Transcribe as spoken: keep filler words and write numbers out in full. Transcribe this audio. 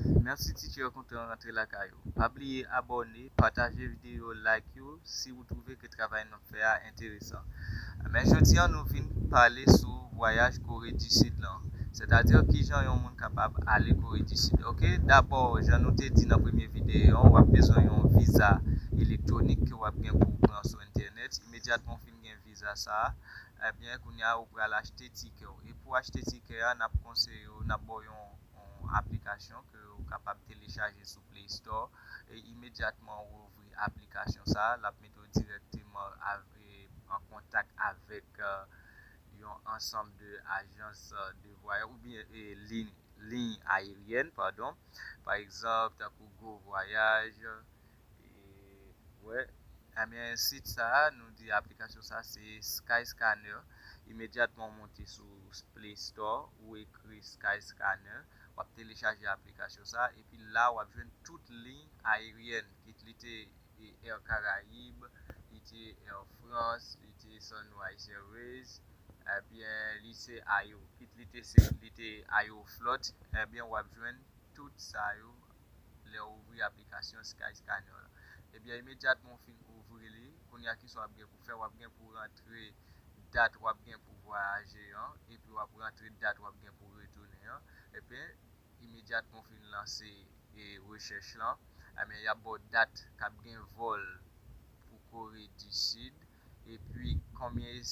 Mèsi teacher, kontan rantre lakay ou. Pa bliye abòne, pataje videyo, like yo si ou twouve ke travay n ap fè a enteresan. Men jodi a nou vin pale sou vwayaj Kore di Sid lan. Sètadi kijan yon moun kapab ale Kore di Sid. Oke, dabò, jan nou te di nan premye videyo an, w ap bezwen yon viza elektwonik ke w ap gen pou w pran sou entènèt. Imedyatman w fin gen viza sa a, ebyen kounye a ou pral achte tikè w. E pou achte tikè a, n ap konseye w, n ap ba w yon yon aplikasyon ke ou kapab telechaje sou Play Store. E imedyatman ou ouvri aplikasyon sa a, l ap mete w dirèkteman an kontak avèk yon ansanm de ajans de vwayaj oubyen liy ayeryèn, padon, pa egzanp tankou Go Voyage, wè. Ebyen sit sa a, nou di aplikasyon sa a se Skyscanner. Imedyatman w monte sou Play Store, ou ekri Skyscanner, w ap telechaje aplikasyon sa a, epi la w ap jwenn tout liy ayeryèn, kit li te Air Caraïbes, li te Air France, li te Sunrise Airways, ebyen li se Ayo, kit li te se li te Aeroflot, ebyen w ap jwenn tout sa yo lè w ouvri aplikasyon Skyscanner la. Ebyen imedyatman w fin ouvri li, kounye a kisa w ap gen pou fè? W ap gen pou rantre dat w ap gen pou vwayaje an, epi w ap rantre dat w ap gen pou retounen an. Ebyen imedyatman w fin lanse rechèch lan, ebyen y ap ba w dat k ap gen vòl pou Kore di Sid, epi konbyen